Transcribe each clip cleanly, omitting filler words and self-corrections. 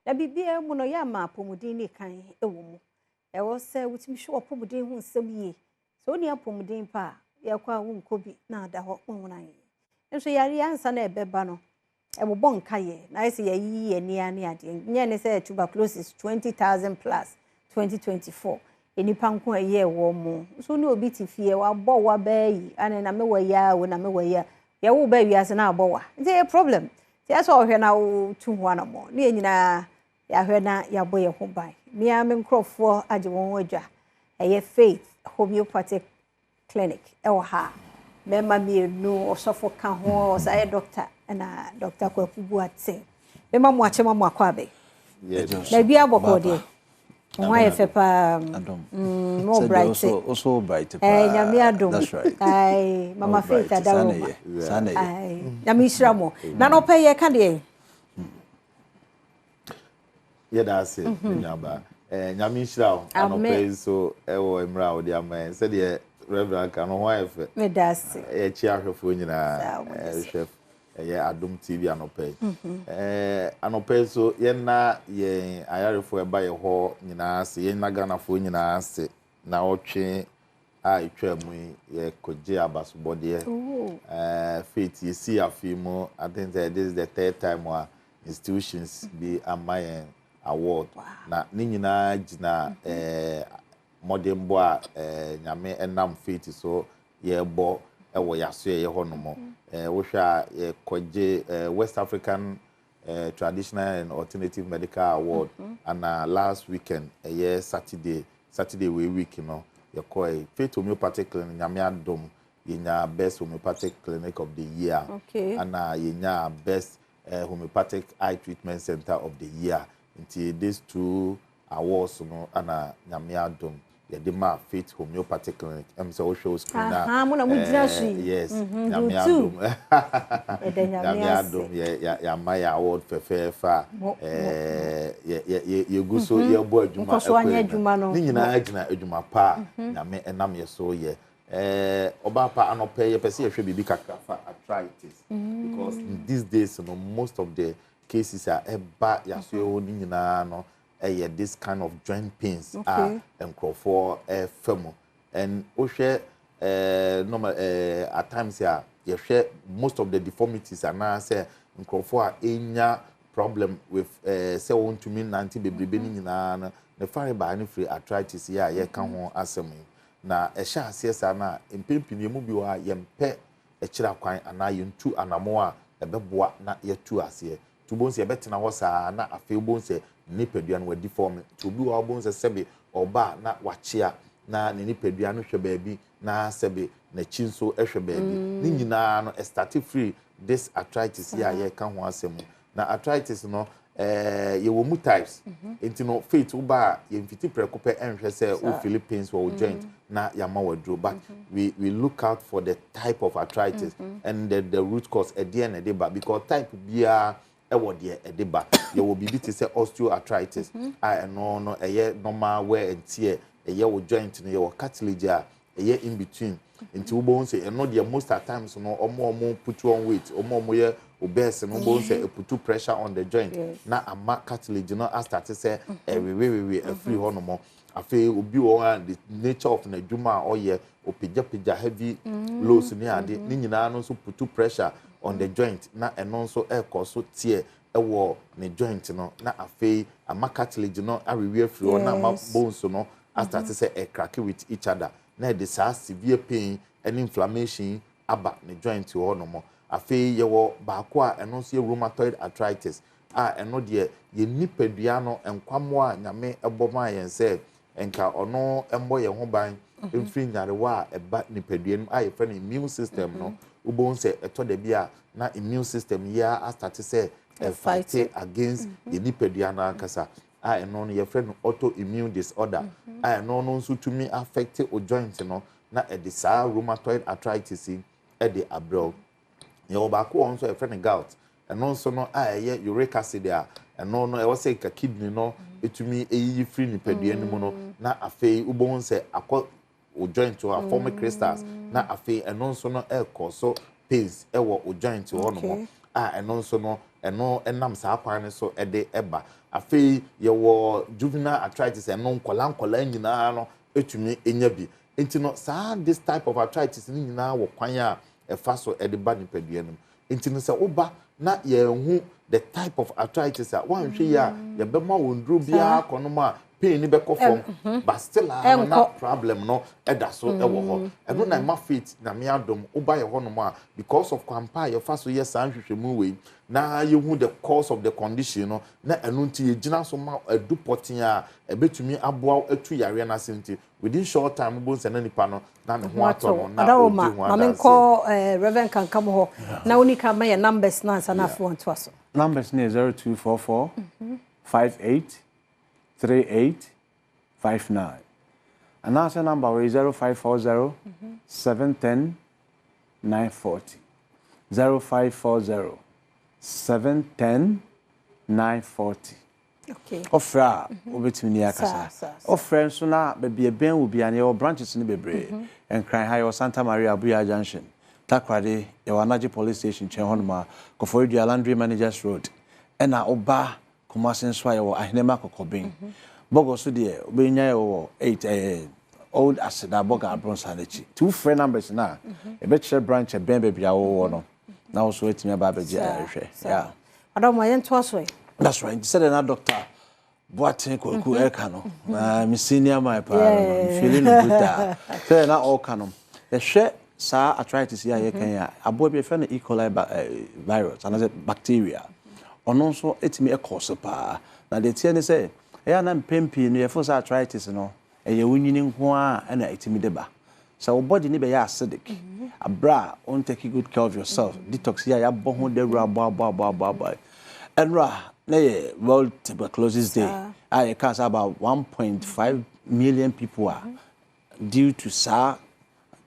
Na biribiara mu no, yɛ ama apɔmuden ne kan wɔ mu. Ɛwɔ sɛ wotumi hwɛ w'apɔmuden ho nsɛm yie. Sɛ wonni apɔmuden pa a, yɛkɔ a wonkɔ bi na ada hɔ wohunu ayɛ. Nso yareɛ ansa na ɛbɛba no, ɛbobɔ nkayɛ na ayɛ sɛ yɛyiyi yɛn ani ne adeɛ. Nyɛ ne sɛ tuberculosis 20,000 plus 2024. Nnipa nko a ɛyɛɛ wɔn mu. Nso ne obi te fie, wabɔ wa bɛɛ yi, ane na mewɔ yi a, wo na mewɔ yi a. Yɛwo bɛɛ wiase na abɔ wa. Nti ɛyɛ problem. Nti ɛsɛ ɔhwɛ na wotu ho anammɔ. Ne yɛn nyinaa yɛahwɛ na yɛabɔ yɛn ho ban. Mmea me nkurɔfoɔ agye wɔn ho adwa. Ɛyɛ Faith Homeopathic Clinic ɛwɔ ha. Mmarima mmienu, ɔsɔfo ka ho, ɔsan yɛ doctor, ɛna Dr. Kwaku Boateng. Mema mo akyɛ ma mo akɔ abɛ. Na ebi abɔkɔ deɛ. Ho ayɛ fɛ paa. Mo bright. Also bright paa. Nyame adom. That's right. Aye, Mama Faith Adaroma. Saa na yɛ. Aye. Nyame nhyira mo. Na nɔpɛ yɛ ka deɛ. Yɛda ase, me nuabaa. Nyame nhyira wo. Anɔpɛ yi nso ɛwɔ mmerɛ a wode ama yɛn. Sɛdeɛ Reverend ka no, ho ayɛ fɛ. Meda ase. Yɛkyi ahwɛfoɔ nyinaa. Ɛhwɛ ɛyɛ Adom TV anɔpɛ yi. Anɔpɛ yi nso, yɛnna yɛn ayarefoɔ ɛba yɛ hɔ nyinaa ase. Yɛnna Ghanafoɔ nyinaa ase. Na ɔtwe a ɛtwa mu yi, yɛkɔgye abasobɔdeɛ. Faith, yɛsi afe mu, I think that this is the third time a institutions bi ama yɛn award. Na ne nyinaa gyina mmɔdenbɔ a Nyame ɛnam Faith so yɛrebɔ ɛwɔ yɛaso yɛyɛ hɔ nom. Wohwɛ a yɛkɔgye West African Traditional and Alternative Medical Award. Ana last weekend, ɛyɛ Saturday wei week no, yɛkɔɛ Faith Homeopathic Clinic. Nyame adom, yɛnya Best Homeopathic Clinic of the Year. Ana yɛnya Best Homeopathic Eye Treatment Center of the Year. Nti these two awards no ana Nyame adom yɛde ma Faith Homeopathic Clinic. Sɛ wohwɛ wo screen a, Aha, mo na mo gyina so yi. Yes, Nyame adom. Yɛda Nyame Nyame ase. adom, yɛ yɛama yɛ award fɛfɛɛfɛ a yɛgu so yɛbɔ adwuma. Nkɔ so anyɛ adwuma no. Ne nyinaa gyina adwuma pa a Nyame ɛnam yɛ so yɛ. Ɔbaa pa, anɔpɛ yɛpɛ sɛ yɛhwɛ biribi kakra fa arthritis, because these days no, most of the cases a ɛba yɛaso yɛ hɔ no nyinaa no ɛyɛ this kind of joint pains a nkurɔfoɔ ɛfa mu. And wohwɛ normal at times a yɛhwɛ most of the deformities anaasɛ nkurɔfoɔ a ɛnya problem with sɛ wɔntumi nante bebrebe no nyinaa no, ne farebaa no firi arthritis yi a yɛka ho asɛm yi. Na ɛhyɛ aseɛ saa no a, mpɛn pii no, yɛn mu bi wɔ hɔ a yɛmpɛ akyire akwan anaa yɛntu anamo a ɛbɛboa na yɛtu aseɛ. Nti wobɛhu sɛ yɛbɛtena hɔ saa na afei wobɛhu sɛ nipadua no wadi fam. Nti obi wɔ hɔ a wobɛhu sɛ sɛbe ɔba a na wakyea na ne nipadua no hwɛ baabi na sɛbe n'akyi nso hwɛ baabi. Ne nyinaa no ɛstart firi this arthritis yi a yɛka ho asɛm yi. Na arthritis no, yɛwɔ mu types. Nti no, Faith, woba a, yɛmfiti prɛko pɛ ɛnhwɛ sɛ wo feel pains wɔ wo joint na yɛama waduro, but we look out for the type of arthritis and the root cause, ɛdeɛ na ɛde ba, because type biara ɛwɔ deɛ ɛde ba. Yɛwɔ biribi te sɛ osteoarthritis a ɛno no ɛyɛ normal wear and tear, ɛyɛ wo joint no, yɛwɔ cartilage a ɛyɛ in between. Nti wobɛhu sɛ ɛno deɛ, most at times no, ɔmo put on weight, ɔmo yɛ obese no, wobɛhu sɛ ɛput pressure on the joint na ama cartilage no astart sɛ ɛwewewewe afiri hɔ nom. Afei obi wɔ hɔ a, the nature of n'adwuma a ɔyɛ, ɔpagyapagya heavy loads ne ade ne nyinaa no nso put pressure on the joint na ɛno nso ɛrekɔ so tear ɛwɔ ne joint no, na afei ama cartilage no awewe afiri hɔ na ama bones no astart sɛ ɛcrack with each other na ɛde saa severe pain ɛne inflammation aba ne joint hɔ nom. Afei yɛwɔ baako a ɛno nso yɛ rheumatoid arthritis a ɛno deɛ, yɛn nipadua no nkwammoa a Nyame ɛbɔ maa yɛn sɛ nka ɔno mmɔ yɛn ho ban mfiri nyarewa a ɛba nipadua no mu a yɛfrɛ no immune system no, wobɛhu sɛ ɛtɔ da bi a na immune system yi ara astart sɛ ɛfight against yɛn nipadua no ankasa a ɛno no yɛfrɛ no autoimmune disorder a ɛno no nso tumi affect o joint no na ɛde saa rheumatoid arthritis yi ɛde abrɛ wo. Yɛwɔ baako wɔ hɔ nso a yɛfrɛ no gout. Ɛno nso no a ɛyɛ uric acid a ɛno no ɛwɔ sɛ nka kidney no etumi eyiyi firi nipadua no mu no, na afei wobɛhu sɛ akɔ o joint hɔ aform crystals, na afei ɛno nso no ɛrekɔ so pains ɛwɔ o joint hɔ nom a ɛno nso no Ɛno ɛnam saa kwan no so ɛde ɛba. Afei yɛwɔ juvenile arthritis, ɛno nkɔla nkɔla nyinaa no etumi enya bi. Nti no saa this type of arthritis no nyinaa wɔ kwan a ɛfa so ɛde ba nipadua no mu. Nti no sɛ woba na yɛnhu the type of arthritis a, woanhwɛ yi a, yɛbɛma wɔn duro biara kɔnom a, pain ni bɛkɔ fam, but still a no na problem no ɛda so ɛwɔ hɔ. Ɛno na ɛma Faith, Nyame adom, woba yɛ hɔnom a, because of kwampa a yɛfa so yɛ saa nhwehwɛmu wei na yɛhu the cause of the condition no, na ɛno nti yɛgyina so ma adu pɔten a ɛbɛtumi aboa atu yareɛ no ase. Nti within short time, wobɛhu sɛ na nipa no na ne ho atɔ no na ɔdi ho Maame, adanseɛ. Nkɔ Reverend Kankam hɔ na woni ka ma yɛ numbers na ansa na afei wɔntoa so. Numbers ne yɛ 0244 58 38 59, anaasɛ number wɔ 0540 710 940, 0540 710 940. Ɔfrɛ a, wobɛtumi ne akasa. Ɔfrɛ nso na baabi ɛbɛn wo bia no, yɛwɔ branches no bebree. Nkran ha, yɛwɔ Santa Maria Abuya Junction. Takoradi, yɛwɔ Anagye Police Station nkyɛn hɔnom a, Kɔfɔredua, Landry Managers Road. Ɛna woba Kumase nso a, yɛwɔ Ahenema Kɔkɔben. Bɔgɔ so deɛ, wobɛnya yɛwɔ eight Old Aseda Bɔga Abronsa n'akyi. Nti wofrɛ numbers no a, yɛbɛkyerɛ branch ɛbɛn baabi a wowɔ no na wo so atumi aba abɛgye ayarehwɛ. Yeah. Adɔma, yɛntoa so ɛ. That's right. Nti sɛdeɛ na Doctor Boateng Kwaku ɛka no, na me senior man paa no, me feeling no good a sɛdeɛ na ɔreka no, yɛhwɛ saa arthritis yi a yɛka yi a, aboa bi yɛfrɛ no E. coli virus anaasɛ bacteria, ɔno nso ɛtumi ɛkɔ so paa. Na deɛ teɛ ne sɛ, ɛyɛ a na mpɛn pii no yɛfo sɛ arthritis no ɛyɛ wo nyini nko a ɛna ɛtumi de ba. Sɛ wo body ne bɛyɛ acidic abere a won take good care of yourself, detox yi a yɛabɔ ho dawuro abɔ abɔ abɔ abɔ abɔ. Ɛnora na yɛ World Tuberculosis Day a yɛka sɛ about 1.5 million people a due to saa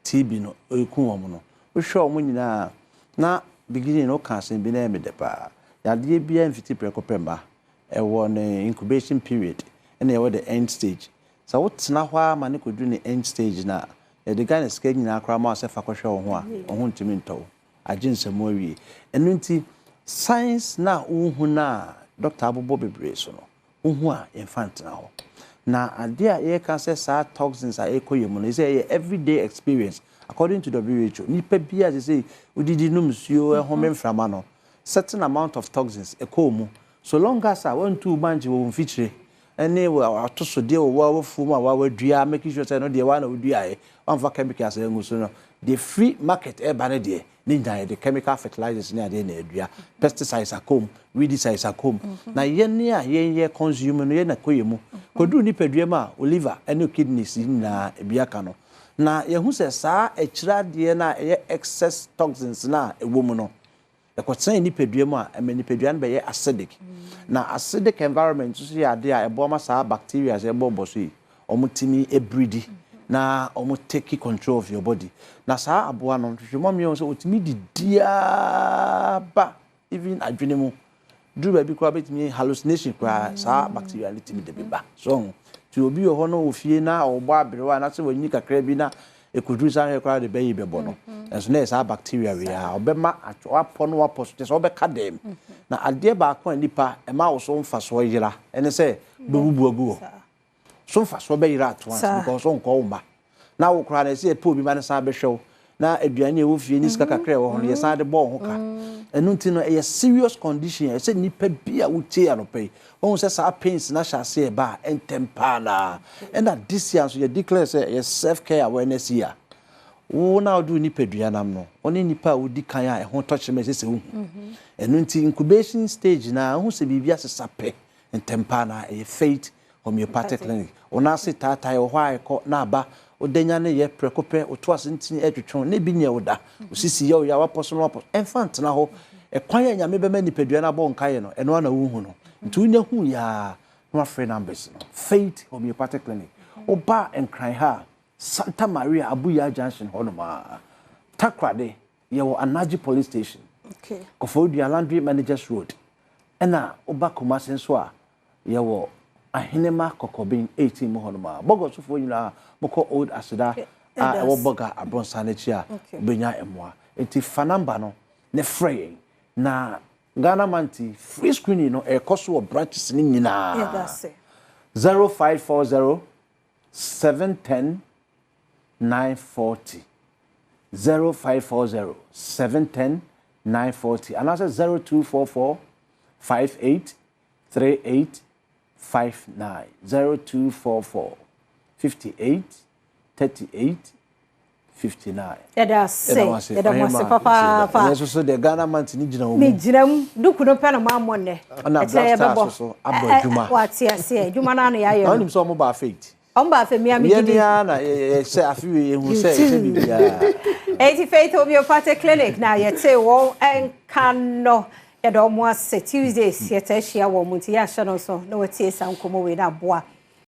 TB no ɛku wɔn no. Wohwɛ wɔn nyinaa na beginning no, woka asɛm bi na ɛyɛ me dɛ paa. Yadeɛ biara mfiti prɛko pɛ mma. Ɛwɔ ne incubation period ɛna ɛwɔ the end stage. Sɛ wotena hɔ a ma ne kɔduru ne end stage no a, yɛde Ghana sika nyinaa koraa ma wo sɛ fa kɔhwɛ wo ho a, wo ho ntumi ntɔ wo agye nsɛmu awie. Ɛno nti signs na wohu no a doctor abobɔ bebree so no, wohu a, yɛmfa ntena hɔ. Na adeɛ a yɛka sɛ saa toxins a ɛkɔ yɛ mu no sɛ ɛyɛ everyday experience. According to WHO, nipa bi a sɛ sɛ wodidi, nom nsuo, ɛhome mframa no, certain amount of toxins ɛkɔ mu. So long as a wantu bankye wɔ wo mfikyire ɛne atosodeɛ wɔ wawafuo mu a wawadua, making sure sɛ no deɛ waa na woduaeɛ, wamfa chemicals angu so no deɛ, free market ɛba no deɛ, ne nyinaa yɛde chemical fertilizers ne adeɛ na adua, pesticides akɔm, weedicides akɔm. Na yɛne a yɛnyɛ consume no, yɛn na kɔ yɛ mu kɔduru nipadua mu a, liver ne kidneys nyinaa ebi aka no. Na yɛhu sɛ saa akyire adeɛ no a ɛyɛ excess toxins no a ɛwɔ mu no, ɛkɔtena nipadua mu a, ɛma nipadua no bɛyɛ acidic. Na acidic environment nso yɛ adeɛ a ɛboa ma saa bacteria sɛ ɛbɔ bɔ so yi, wɔn tumi breed na wɔn take control of your body. Na saa aboa no, nhwehwɛmu amia wɔn sɛ wɔtumi didiaa ba even adwene mu duru baabi koraa, bɛtumi hallucination koraa. Saa bacteria no tumi de bi ba so ho. Nti obi wɔ hɔ no wɔ fie na ɔbɔ aberewa anaasɛ wɔnyi kakra bi na ekuduru saa ahwɛ koraa de bɛyi bɛbɔ no ɛnso na yɛ saa bacteria wei a ɔbɛma wapɔ no wapɔ so kyɛ sɛ ɔbɛka dɛm. Na adeɛ baako a nipa ɛma wo so mfasoɔ yera ɛne sɛ bɛbubu agu hɔ so, mfasoɔ bɛyera ato ase because ɔnkɔ wo mma na wo koraa na ɛsɛ yɛpɛ obi ma ne san bɛhwɛ wo na aduane a ɛwɔ fie ne sika kakra a ɛwɔ hɔ no, yɛsan de bɔ wo ho ka. Ɛno nti no ɛyɛ serious condition a ɛsɛ nipa bi a wotie anɔpa yi wɔn sɛ saa pains na hyɛ ase ɛba a, ɛntɛm paa. Na ɛna this year nso yɛ declare sɛ ɛyɛ self care awareness year. Wo na wode wo nipadua nam no, wo ne nipa a wodi kan a ɛho tɔkyerɛ ma ɛsɛ sɛ wohu. Ɛno nti incubation stage na wohu sɛ biribi asesa pɛ, ntɛm paa na ɛyɛ Faith Homeopathic Clinic. Wo nan ase taatae wɔ hɔ a, ɛkɔ na aba, wodanya ne yɛ prɛko pɛ, woto ase ntini ɛtwetwe ne bi nyɛ wo da, osisi yɛ wo ya, wapɔ so no wapɔ, ɛmfa ntena hɔ. Ɛkwan a Nyame bɛma nipadua no abɔ nkaeɛ no, ɛno ana wohu no. Nti wonya hu yaa na wafrɛ numbers no. Faith Homeopathic Clinic, woba Nkran ha a, Santa Maria Abuya Junction hɔnom a. Takoradi, yɛwɔ Anagye Police Station. Kɔfɔredua, Landry Managers Road. Ɛna woba Kumase nso a, yɛwɔ Ahenema Kɔkɔben 18 mu hɔnom a. Bɔgɔsofoɔ nyinaa, mokɔ Old Aseda a ɛwɔ Bɔga Abronsan n'akyi a, wobɛnya mmoa. Nti fa number no ne frɛ yɛn na Ghana Month yi, free screening no ɛrekɔ so wɔ branches no nyinaa. Yɛda ase. 0540 710 940 0540 710 940 anaasɛ 0244 58 38 59 0244 58 38 59. Yɛda ase. Yɛda mo ase. Yɛda mo ase papaapa. Ɛnɛ nso so deɛ Ghana month ni gyina wɔn mu. Ne gyina mu. Duku no pɛ na mo amɔ nnɛ. Ɛna Black Stars nso so abɔ adwuma. Wate aseɛ. Adwuma no ano yɛayɛ no. Na wonim sɛ wɔn ba faith. Wɔn ba afɛ mi a mi gidi. Yɛn ara na yɛhyɛ afe wei yɛhu sɛ yɛhyɛ biribiara. Eti Faith Homeopathic Clinic na yɛte wɔn nka no. Yɛda wɔn ase. Tuesdays yɛtaa hyia wɔn nti yɛahyɛ no nso na watie saa nkɔmmɔ wei na aboa.